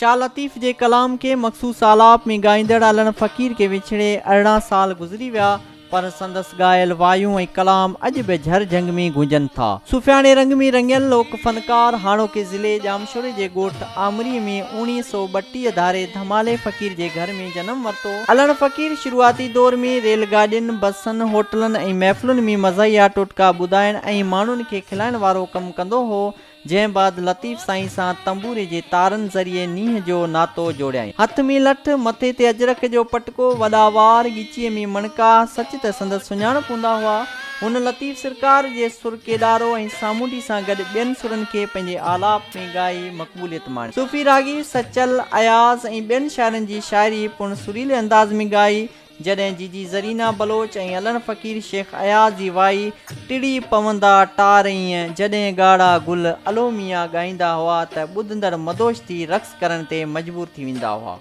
شاهه لطيف جي ڪلام کي مخصوص آلاپ ۾ ڳائيندڙ علڻ فقير کي وڇڙي 18 سال گذري ويا پر سندس ڳايل وايون ۽ ڪلام اڄ به جھر جھنگ ۾ گونجن ٿا. صوفياڻي رنگ ۾ رڱيل لوڪ فنڪار هاڻوڪي ضلعي ڄامشوري جي ڳوٺ آمريء ۾ 1932 ڌاري ڌمالي فقير جي گهر ۾ جنم ورتو. علڻ فقير شروعاتي دور ۾ ريل گاڏين، بسن، هوٽلن ۽ محفلن ۾ مزاحيه ٽوٽڪا ٻڌائڻ ۽ ماڻهن کي کلائڻ وارو ڪم ڪندو هو. جنهن بعد لطيف سائين سان تنبوري جي تارن ذريعي نينهن جو ناتو جوڙيائين. هٿ ۾ لٺ، مٿي تي اجرڪ جو پٽڪو، وڏا وار، ڳچيء ۾ مڻڪا، سچ ته سندس سڃاڻپ هوندا هئا. هن لطيف سرڪار جي سر ڪيڏارو ۽ سامونڊي سان گڏ ٻين سرن کي پنهنجي آلاپ ۾ ڳائي مقبوليت ماڻي. صوفي راڳي سچل، اياز ۽ ٻين شاعرن جي شاعري پڻ سريلي انداز ۾ ڳائي. جڏهن جيجي زرينا بلوچ ۽ علڻ فقير شيخ اياز جي وائي ٽڙي پوندا ٽارئين جڏهن ڳاڙها گل الوميا ڳائيندا هئا ته ٻڌندڙ مدهوش ٿي رقص ڪرڻ تي مجبور ٿي ويندا هئا.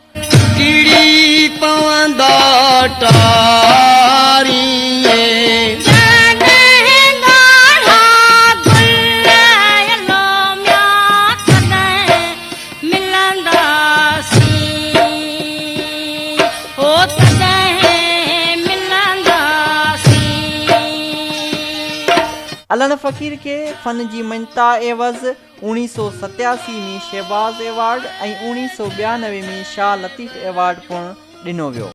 ٽڙي پوندا ٽارئين. جڏهن ڳاڙها گل الوميا تڏهن ملنداسين. هو تڏهن ملنداسين. علڻ فقير کي فن جي مڃتا عيوض اوڻيهه سو 87 ۾ شهباز ايوارڊ ۽ اوڻيهه سو 92 ۾ شاهه لطيف ايوارڊ پڻ ڏنو ويو.